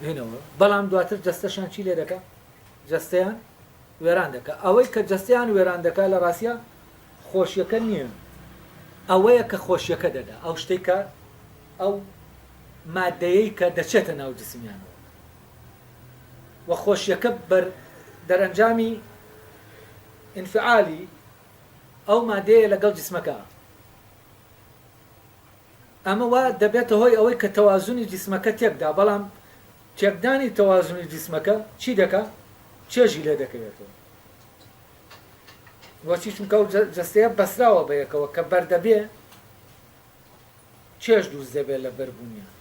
A: هینەوە بەڵام دواتر جەستەشان چی لێ دەکا جەستەیان وێران دەکا ئەوەی کە جەستەیان وێران دەکا لە ڕاستە خۆشیەکە نییە ئەوەیە کە خۆشیەکە دەدا ئەو شتێک کە ئەو مادەیەی کە دەچێتە ناو جسمیانەوە و خۆشیەکە بەر دەرەنجامی ئینفعالی ئەو مادەیە لەگەڵ جسمەکە ئەمە وا دەبێتە هۆی ئەوەی کە تەوازونی جیسمەکە تێکدا، بەڵام تێکدانی تەوازونی جیسمەکە چی دەکا؟ چێژی لێ دەکەوێتەوە. بۆچی؟ چونکە ئەو جەستەیە بەسراوە بە یەکەوە کە بەردەبێ چێژ دروست دەبێت لە بەربوونیان.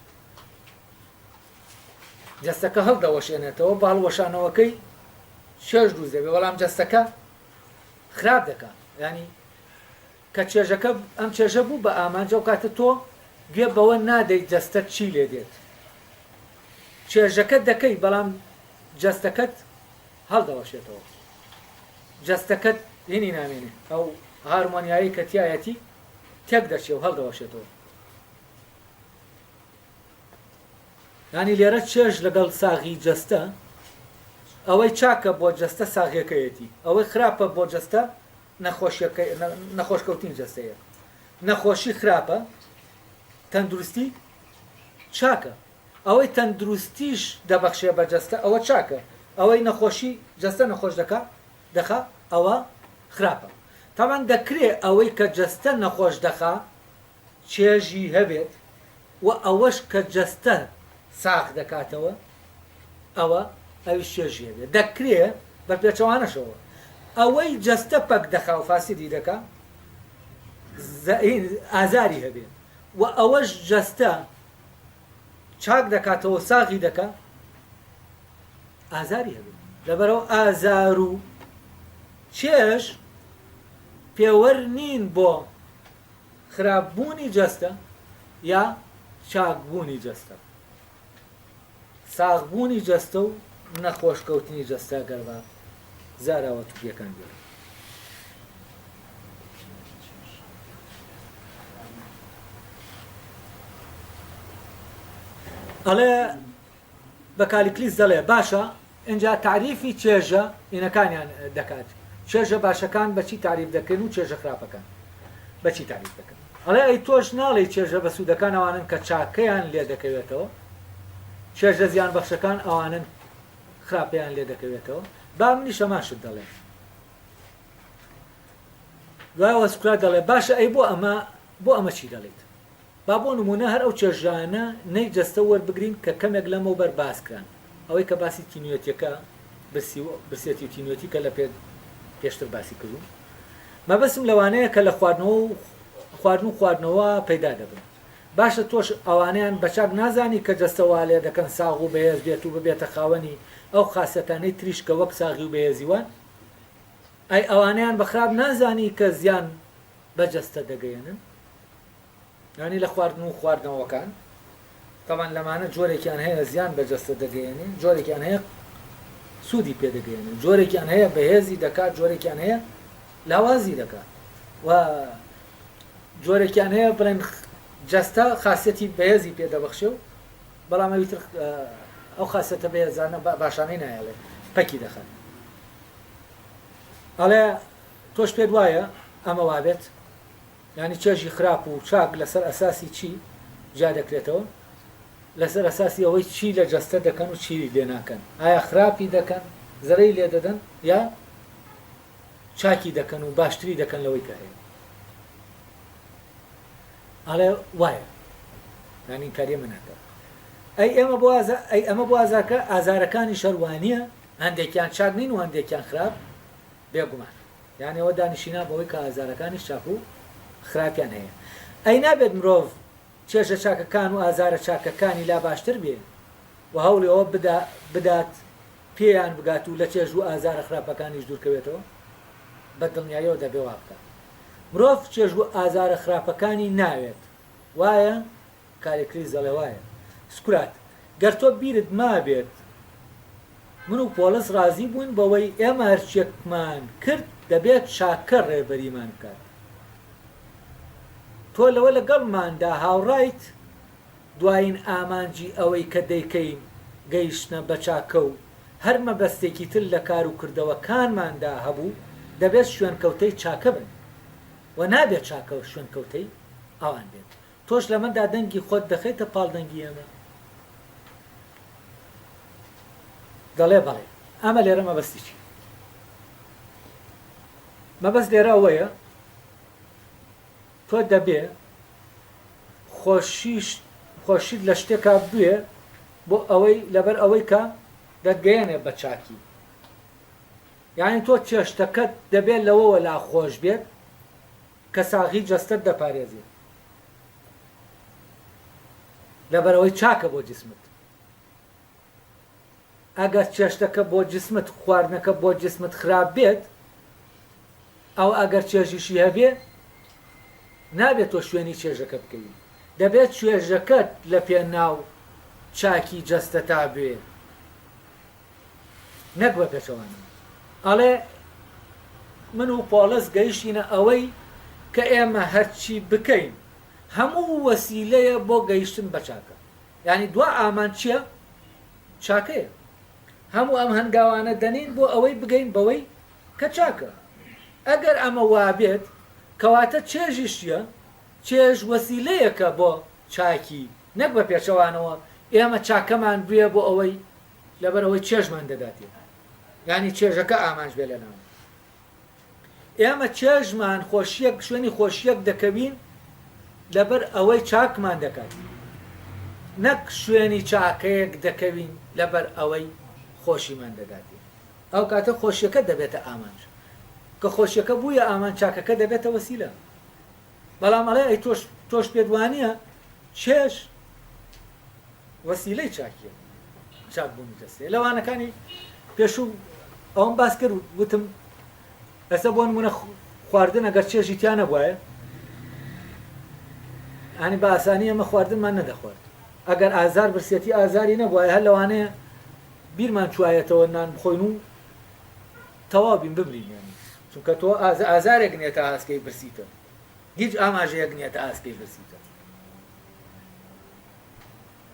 A: جەستەکە هەڵدەوەشێنێتەوە، بە هەڵوەشانەوەکەی چێژ دروست دەبێت، بەڵام جەستەکە خراپ دەکات. یانی کە چێژەکە ئەم چێژە بوو بە ئامانج ئەو کاتە تۆ. گوێ بەوە نادەی جەستەت چی لێ دێت. چێژەکە دەکەی بەڵام جەستەکەت هەڵدەوەشێتەوە. جەستەکەت هینی نامێنێ، ئەو هارمۆنیایەی کە تیایەتی تێک دەچێ و هەڵدەوەشێتەوە. یانی لێرە چێژ لەگەڵ ساغی جەستە، ئەوەی چاکە بۆ جەستە ساغیەکەیەتی، ئەوەی خراپە بۆ جەستە نەخۆشیەکەی نەخۆشکەوتنی جەستەیە. نەخۆشی خراپە، تەندروستی چاکە. ئەوەی تەندروستیش دەبەخشێ بە جەستە ئەوە چاکە، ئەوەی نەخۆشی جەستە نەخۆش دەکا دەخا ئەوە خراپە. تەبعەن دەکرێ ئەوەی کە جەستە نەخۆش دەخا چێژی هەبێت و ئەوەش کە جەستە ساغ دەکاتەوە ئەوە ئەویش چێژی هەبێت. دەکرێ بە پێچەوانەشەوە ئەوەی جەستە پەک دەخا و فاسدی دەکا ئازاری هەبێ و ئەوەش جەستە چاک دەکاتەوە و ساغی دەکا ئازاری هەبێ. لەبەرئەوە ئازار و چێژ پێوەر نین بۆ خراپ بوونی جەستە یا چاک بوونی جەستە. ساغ بوونی جەستە و نەخۆش کەوتنی جەستە گەر بە زاراوە تورکیەکان بێت. ئەڵێ بە کالیکلیس دەڵێ باشە ئینجا تاریفی چێژە ئینەکانیان دەکات چێژە باشەکان بەچی تاریف دەکەن و چێژە خراپەکان بەچی تاریف دەکەن ئەڵێ ئەی تۆش ناڵێی چێژە بەسوودەکان ئەوانەن کە چاکەیان لێ دەکەوێتەوە چێژە زیان بەخشەکان ئەوانەن خراپەیان لێ دەکەوێتەوە با منیش هەمان شت دەڵێم دوای سوکرات دەڵێ باشە ئەی بۆ ئەمە بۆ ئەمە چی دەڵێیت با بۆ نموونە هەر ئەو چێژانە نەی جەستە وەربگرین کە کەمێک لەمەوبەر باس کران، ئەوەی کە باسی تینوێتیەکە، برسی و برسێتی و تینوێتی کە لە پێشتر باسی کردوون. مەبەستم لەوانەیە کە لە خواردنەوە و خواردن و خواردنەوە پەیدا دەبن. باشە تۆش ئەوانەیان بە چاک نازانی کە جەستە وا لێ دەکەن ساغ و بەهێز بێت و ببێتە خاوەنی ئەو خاسیەتانەی تریش کە وەک ساغی و بەهێزی وان؟ ئەی ئەوانەیان بە خراپ نازانی کە زیان بە جەستە دەگەیەنن؟ یانی لە خواردن و خواردنەوەکان تەبعەن لەمانە جۆرێکیان هەیە زیان بە جەستە دەگەیەنێ جۆرێکیان هەیە سوودی پێ دەگەیەنێ جۆرێکیان هەیە بەهێزی دەکات جۆرێکیان هەیە لاوازی دەکات و جۆرێکیان هەیە بڵێن جەستە خاصەتی بەهێزی پێ دەبەخشێ و بەڵام ئەوی تر ئەو خاصەتە بەهێزانە باشانەی نایەڵێ پەکی دەخات ئەڵێ تۆش پێت وایە ئەمە وابێت یانی چێژی خراپ و چاک لەسەر ئەساسی چی جیا دەکرێتەوە؟ لەسەر ئەساسی ئەوەی چی لە جەستە دەکەن و چی لێ ناکەن. ئایا خراپی دەکەن، زەرەی لێ دەدەن یا چاکی دەکەن و باشتری دەکەن لەوەی کە هەیە؟ ئەڵێ وایە. یانی ئینکاری ئەمە ناکات. ئەی ئێمە بۆ ئازا ئەی ئەمە بۆ ئازارکە ئازارەکانیش هەر وانییە؟ هەندێکیان چاک نین و هەندێکیان خراپ؟ بێگومان. یان ئێوە دانیشینا بەوەی کە ئازارەکانیش چاک و خراپیان هەیە. ئەی نابێت مرۆڤ چێژە چاکەکان و ئازارە چاکەکانی لا باشتر بێ و هەوڵی ئەوە بدا بدات پێیان بگات و لە چێژ و ئازارە خراپەکانیش دوورکەوێتەوە؟ بە دڵنیاییەوە دەبێ وا بکات. مرۆڤ چێژ و ئازارە خراپەکانی ناوێت. وایە؟ کالیکلیس دەڵێ وایە. سوکرات، گەر تۆ بیرت مابێت من و پۆڵس ڕازی بووین بەوەی ئێمە هەرچیەکمان کرد دەبێت چاکە ڕێبەریمان بکات. تۆ لەوە لەگەڵماندا هاوڕایت؟ دوایین ئامانجی ئەوەی کە دەیکەین گەیشتنە بە چاکە و هەر مەبەستێکی تر لە کار و کردەوەکانماندا هەبوو دەبێت شوێنکەوتەی چاکە بن و نابێت چاکە شوێنکەوتەی ئەوان بێت. تۆش لەمەدا دەنگی خۆت دەخەیتە پاڵ دەنگی ئێمە؟ دەڵێ بەڵێ. ئەمە لێرە مەبەستی چییە؟ مەبەست لێرە ئەوەیە تۆ دەبێ خۆشیش خۆشیت لە شتێکا بوێ بۆ ئەوەی لەبەر ئەوەی کە دەتگەیەنێ بە چاکی یعنی تۆ چێشتەکەت دەبێت لەوەوە لا خۆش بێت کە ساغی جەستەت دەپارێزێ لەبەرئەوەی چاکە بۆ جسمت ئەگەر چێشتەکە بۆ جسمت خواردنەکە بۆ جسمت خراپ بێت ئەو ئەگەر چێژیشی هەبێ نابێت تۆ شوێنی چێژەکە بکەوی. دەبێت چێژەکەت لە پێناو چاکی جەستەتا بێ نەک بە پێچەوانەوە. ئەڵێ من و پۆڵس گەیشتینە ئەوەی کە ئێمە هەرچی بکەین هەموو وەسیلەیە بۆ گەیشتن بە چاکە. یانی دوا ئامانج چییە؟ چاکەیە. هەموو ئەم هەنگاوانە دەنێین بۆ ئەوەی بگەین بەوەی کە چاکە. ئەگەر ئەمە وابێت کەواتە چێژیش چییە؟ چێژ وەسیلەیەکە بۆ چاکی نەک بە پێچەوانەوە ئێمە چاکەمان بوێ بۆ ئەوەی لەبەر ئەوەی چێژمان دەداتێ یانی چێژەکە ئامانج بێ لەناو ئێمە چێژمان خۆشیەک شوێنی خۆشیەک دەکەوین لەبەر ئەوەی چاکمان دەکات نەک شوێنی چاکەیەک دەکەوین لەبەر ئەوەی خۆشیمان دەداتێ ئەو کاتە خۆشیەکە دەبێتە ئامانج کە خۆشیەکە بوویە ئامانج چاکەکە دەبێتە وەسیلە بەڵام ئەڵێ ئەی تۆش تۆش پێت وانیە چێژ وەسیلەی چاکیە چاک بوونی جەستەیە لە وانەکانی پێشوو ئەوم باس کرد وتم ئێستا بۆ نمونە خواردن ئەگەر چێژی تیا نەبوایە ئەنی بە ئاسانی ئەمە خواردنمان نەدەخوارد ئەگەر ئازار برسێتی ئازاری نەبوایە هەر لەوانەیە بیرمان چوایەتەوە نان بخۆین و تەواو بین بمرین یانی چونکە تۆ ئازارێک نیە تا ئاسکەی برسیتە هیچ ئاماژەیەک نیە تا ئاسکەی برسیتە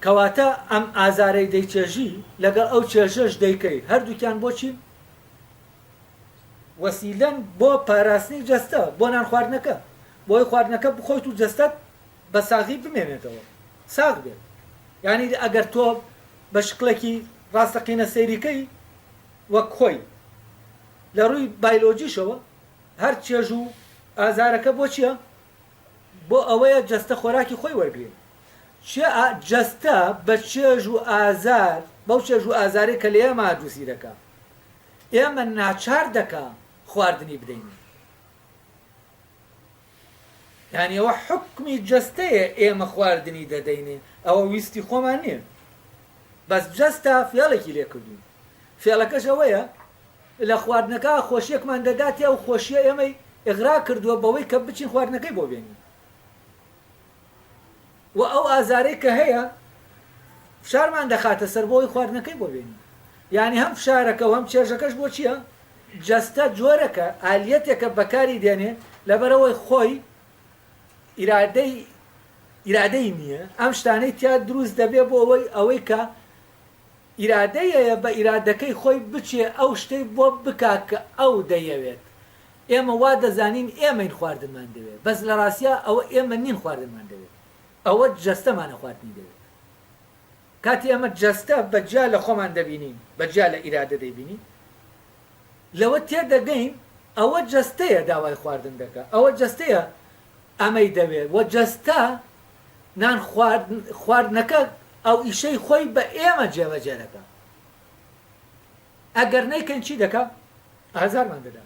A: کەواتە ئەم ئازارەی دەیچێژی لەگەڵ ئەو چێژەش دەیکەی هەردووکیان بۆچی وەسیلەن بۆ پاراستنی جەستە بۆ نان خواردنەکە بۆی خواردنەکە بخۆیت و جەستەت بە ساغی بمێنێتەوە ساغ بێت یعنی ئەگەر تۆ بە شکڵێکی ڕاستەقینە سەیریکەی وەک خۆی لە ڕووی بایلۆجیشەوە هەر چێژ و ئازارەکە بۆ چییە؟ بۆ ئەوەیە جەستە خۆراکی خۆی وەرگرێ. چێ جەستە بە چێژ و ئازار، بەو چێژ و ئازارەی کە لە ئێمە دروستی دەکا، ئێمە ناچار دەکا خواردنی بدەینێ. یانی ئەوە حوکمی جەستەیە ئێمە خواردنی دەدەینێ، ئەوە ویستی خۆمان نییە. بەس جەستە فێڵێکی لێ کردووین. فێڵەکەش ئەوەیە لە خواردنەکە خۆشیەکمان دەداتێ ئەو خۆشیە ئێمەی ئیغرا کردووە بەوەی کە بچین خواردنەکەی بۆ بێنین و ئەو ئازارەی کە هەیە فشارمان دەخاتە سەر بۆی خواردنەکەی بۆ بێنین یعنی هەم فشارەکە و هەم چێژەکەش بۆ چییە جەستە جۆرەکە ئالیەتێکە بەکاری دێنێ لەبەرەوەی خۆی ئیرادەی ئیرادەی نییە ئەم شتانەی تیا دروست دەبێ بۆ ئەوەی ئەوەی کە ئیرادەی هەیە بە ئیرادەکەی خۆی بچێ ئەو شتەی بۆ بکا کە ئەو دەیەوێت. ئێمە وا دەزانین ئێمەین خواردنمان دەوێ بەس لە ڕاستیا ئەوە ئێمە نین خواردنمان دەوێت ئەوە جەستەمانە خواردنی دەوێت. کاتی ئێمە جەستە بە جیا لە خۆمان دەبینین بە جیا لە ئیرادە دەیبینین لەوە تێدەگەین ئەوە جەستەیە داوای خواردن دەکا ئەوە جەستەیە ئەمەی دەوێت و جەستە نان خواردنەکە ئەو ئیشەی خۆی بە ئێمە جێبەجێ دەکا ئەگەر نەیکەین چی دەکا ئازارمان دەدا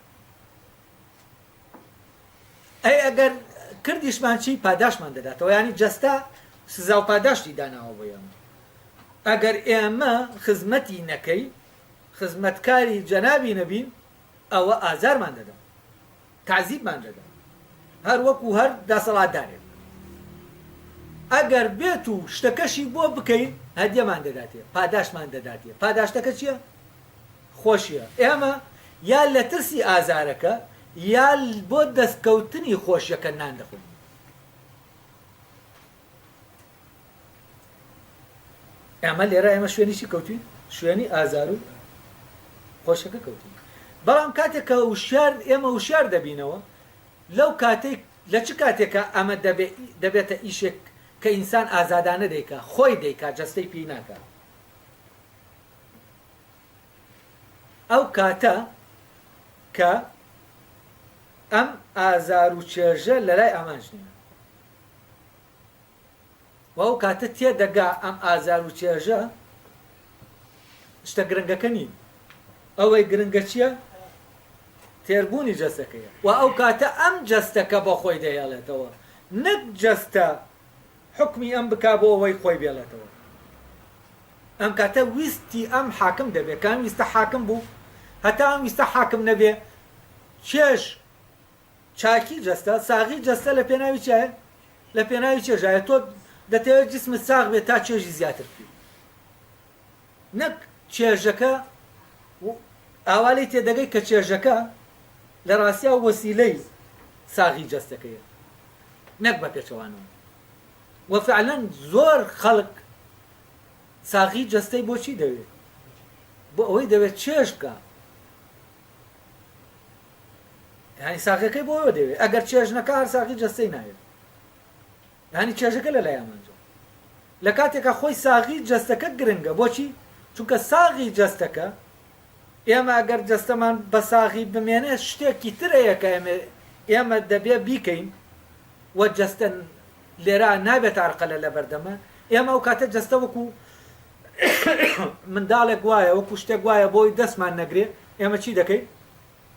A: ئەی ئەگەر کردیشمان چی پاداشمان دەداتەوە ینی جەستە سزا و پاداشتی داناوە بۆ ئێمە ئەگەر ئێمە خزمەتی نەکەی خزمەتکاری جەنابی نەبین ئەوە ئازارمان دەدا تەعزیبمان دەدا هەر وەکو هەر دەسەڵاتدارێک ئەگەر بێت و شتەکەشی بۆ بکەین هەدیەمان دەداتێ پاداشتمان دەداتێ پاداشتەکە چییە؟ خۆشیە ئێمە یا لە ترسی ئازارەکە یا بۆ دەستکەوتنی خۆشیەکە نان دەخۆین. ئەمە لێرە ئێمە شوێنی چی کەوتوین؟ شوێنی ئازار و خۆشەکە کەوتین. بەڵام کاتێک کە وشیار ئێمە وشیار دەبینەوە لەو کاتێک لە چ کاتێکە ئەمە دەبێتە ئیشێک کە ئینسان ئازادانە دەیکا خۆی دەیکا جەستەی پێی ناکا ئەو کاتە کە ئەم ئازار و چێژە لەلای ئامانج نییە. و ئەو کاتە تێدەگا ئەم ئازار و چێژە شتە گرنگەکە نین. ئەوەی گرنگە چییە؟ تێربوونی جەستەکەیە. و ئەو کاتە ئەم جەستەکە بۆ خۆی دەهێڵێتەوە نەک جەستە حوکمی ئەم بکا بۆ ئەوەی خۆی بێڵێتەوە. ئەم کاتە ویستی ئەم حاکم دەبێ. کە ئەم ویستە حاکم بوو، هەتا ئەم ویستە حاکم نەبێ چێژ چاکی جەستە، ساغی جەستە لە پێناوی چیایە؟ لە پێناوی چێژایە. تۆ دەتەوێت جسمت ساغ بێت تا چێژی زیاتر بکەیت نەک چێژەکە ئاوا لێی تێدەگەی کە چێژەکە لە ڕاستیا وەسیلەی ساغی جەستەکەیە نەک بە پێچەوانەوە وە فعلەن زۆر خەڵک ساغی جەستەی بۆچی دەوێت بۆ ئەوەی دەوێت چێژ بکە یعنی ساغەکەی بۆ دەوێت ئەگەر چێژ نەکە هەر ساغی جەستەی ناوێت یانی چێژەکە لە لای ئامانجە لە کاتێکا خۆی ساغی جەستەکە گرنگە بۆچی چونکە ساغی جەستەکە ئێمە ئەگەر جەستەمان بە ساغی بمێنێ شتێکی تر هەیە کە ئێمە ئێمە دەبێ بیکەین و جەستە لێرە نابێتە ئەرقەلە لە بەردەمە ئێمە ئەو کاتە جەستە وەکو منداڵێک وایە وەکو شتێک وایە بۆی دەستمان نەگرێ ئێمە چی دەکەین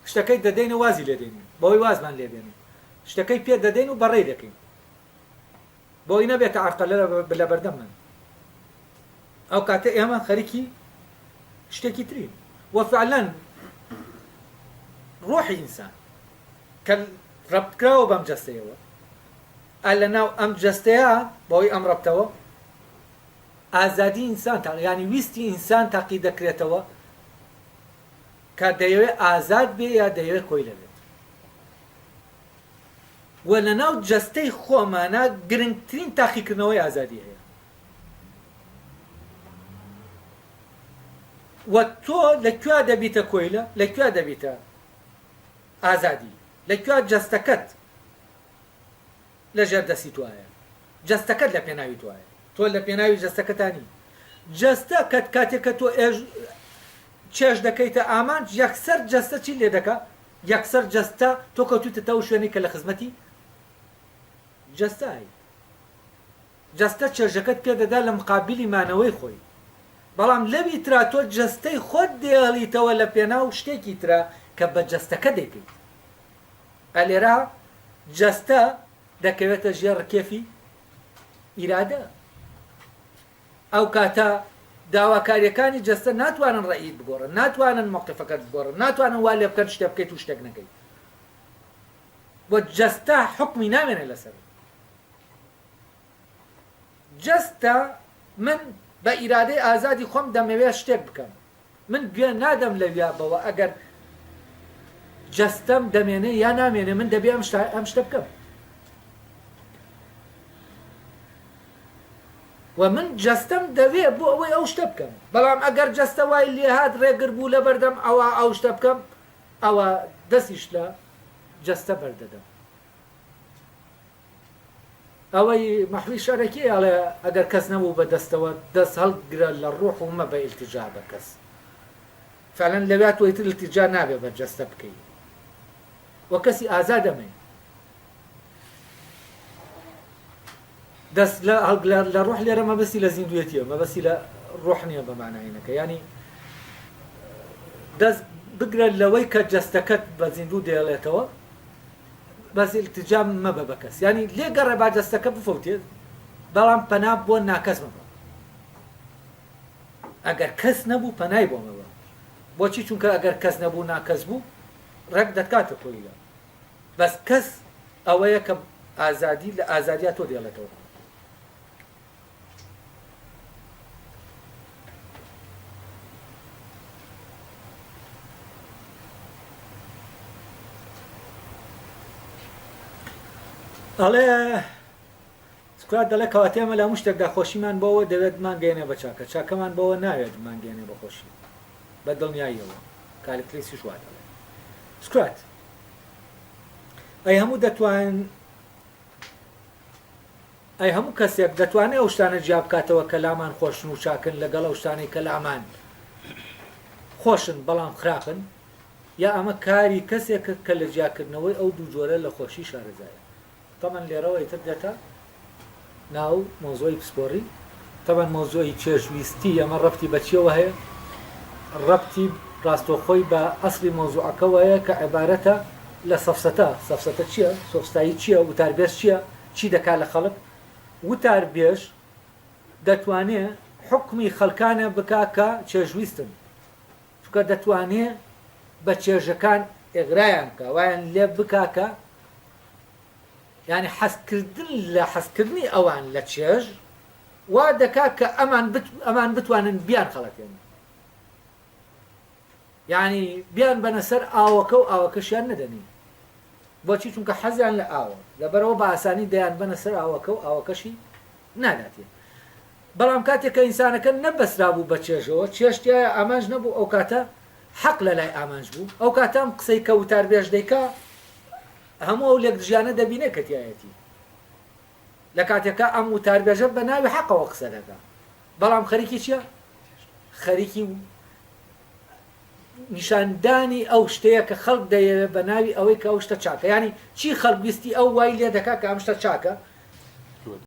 A: شتەکەی دەدەین و وازی لێ دێنین بەوەی وازمان لێ بێنێ شتەکەی پێ دەدەین و بەڕێی دەکەین بۆی نەبێتە عەرقەلە لە بەردەممان ئەو کاتە ئێمە خەریکی شتێکی ترین و فعلا ڕۆحی ئینسان کە ڕەبتکراوە بەم جەستەیەوە ئە لە ناو ئەم جەستەیە بەوەی ئەم ڕەبتەوە ئازادی ئینسان تا ینی ویستی ئینسان تاقی دەکرێتەوە کە دەیەوێت ئازاد بێ یا دەیەوێت کۆیلە بێت و لەناو جەستەی خۆمانا گرنگترین تاقیکردنەوەی ئازادی هەیە و تۆ لە کوێ دەبیتە کۆیلە لە کوێ دەبیتە ئازادی لە کوێ جەستەکەت لە ژێر دەستی توایە جەستەکەت لە پێناوی توایە تۆ لە پێناوی جەستەکەتا نی جەستە کەت کاتێک کە تۆ ئێژ چێژ دەکەیتە ئامانج یەکسەر جەستە چی لێ دەکا یەکسەر جەستە تۆ کەوتویتە ئەو شوێنەی کە لە خزمەتی جەستە جەستە چێژەکەت پێ دەدا لە مقابلی مانەوەی خۆی بەڵام لەوی ترا تۆ جەستەی خۆت دێڵیتەوە لە پێناو شتێکی ترا کە بە جەستەکە دەیکەیت ئە لێرە جەستە دەکەوێتە ژێر ڕکێفی ئیرادە. ئەو کاتە داواکارییەکانی جەستە ناتوانن ڕەئیت بگۆڕن، ناتوانن مەوقفەکەت بگۆڕن، ناتوانن وا لێ بکەن شتێ بکەیت و شتێک نەکەیت. و جەستە حوکمی نامێنێ لەسەرت. جەستە من بە ئیرادەی ئازادی خۆم دەمەوێت شتێک بکەم. من گوێ نادەم لەویا بەوە ئەگەر جەستەم دەمێنێ یا نامێنێ من دەبێ ئەم شتە ئەم شتە بکەم و من جەستەم دەوێ بۆ ئەوەی ئەو شتە بکەم بەڵام ئەگەر جەستە وای لێهات ڕێگر بوو لە بەردەم ئەوە ئەو شتە بکەم ئەوە دەستیش لە جەستە بەردەدەم ئەوەی مەحوی شەرەکی ئەڵێ ئەگەر کەس نەبوو بە دەستەوە دەست هەڵگرە لە ڕوح و مەبە ئیلتیجا بە کەس فعلا لەویا تۆ ئیتر ئیلتیجا نابێ بە جەستە بکەی و کەسی ئازاد ئەمەیە دەست لە هەڵگلە لە ڕۆح لێرە مەبەستی لە زیندوێتیە مەبەستی لە ڕۆح نییە بە ماناینەکە ینی دەست بگرە لەوەی کە جەستەکەت بە زیندوو دێڵێتەوە بەس ئیلتجا مەبە بە کەس یانی لێ گەڕێ با جەستەکە بفەوتێت بەڵام پەنا بۆ ناکەس مەبە ئەگەر کەس نەبوو پەنای بۆ مەبە بۆچی چونکە ئەگەر کەس نەبوو ناکەس بوو ڕێک دەتکاتە کۆیلە بەس کەس ئەوەیە کە ئازادی لە ئازادیا تۆ دێڵێتەوە. ئەڵێ سوکرات دەڵێ کەواتە ئێمە لە هەموو شتێکدا خۆشیمان بەوە دەوێت بمانگەیەنێ بە چاکە، چاکەمان بەوە ناوێت بمانگەیەنێ بە خۆشی. بە دڵنیاییەوە کالیکلیسیش وا دەڵێ. سوکرات، ئەی هەموو دەتوان ئەی هەموو کەسێک دەتوانێ ئەو شتانە جیا بکاتەوە کە لامان خۆشن و چاکن لەگەڵ ئەو شتانەی کە لامان خۆشن بەڵام خراپن؟ یا ئەمە کاری کەسێکە کە لە جیاکردنەوەی ئەو دوو جۆرە لە خۆشی شارەزایە؟ تەبعەن لێرەوە ئیتر دێتە ناو مەوزوعی پسپۆڕی، تەبعەن مەوزوعی چێژویستی ئەمە ڕەبتی بە چیەوە هەیە؟ ڕەبتی ڕاستەوخۆی بە ئەسڵی مەوزوعەکەوە هەیە کە عیبارەتە لە سەفسەتە، سەفسەتە چیە؟ سۆفستایی چیە؟ وتاربێژ چیە؟ چی دەکا لە خەڵک؟ وتاربێژ دەتوانێ حوکمی خەڵکانە بکا کە چێژویستن، چونکە دەتوانێ بە چێژەکان ئیغرایان بکا، وایان لێ بکا کە. یانی حەزکردن لە حەزکردنی ئەوان لە چێژ وا دەکا کە ئەمان ئەمان بتوانن بیانخەڵەتێنن. یانی بیان بەنە سەر ئاوەکە و ئاوەکەشیان نەدەنێ. بۆچی؟ چونکە حەزیان لە ئاوە. لەبەرئەوە بە ئاسانی دەیانبەنە سەر ئاوەکە و ئاوەکەشی ناداتێ. بەڵام کاتێک کە ئینسانەکە نەبەسترابوو بە چێژەوە، چێژ تیایا ئامانج نەبوو، ئەو کاتە حەق لە لای ئامانج بوو. ئەو کاتە ئەم قسەی کە وتاربێژ دەیکا هەموو ئەو لێکدژیانە دەبینێ کە تیایەتی. لە کاتێکا ئەم وتاربێژە بە ناوی حەقەوە قسە دەکا. بەڵام خەریکی چیە؟ خەریکی نیشاندانی ئەو شتەیە کە خەڵک دەیەوێت بە ناوی ئەوەی کە ئەو شتە چاکە. یانی چی خەڵک ویستی ئەو وای لێ دەکا کە ئەم شتە چاکە.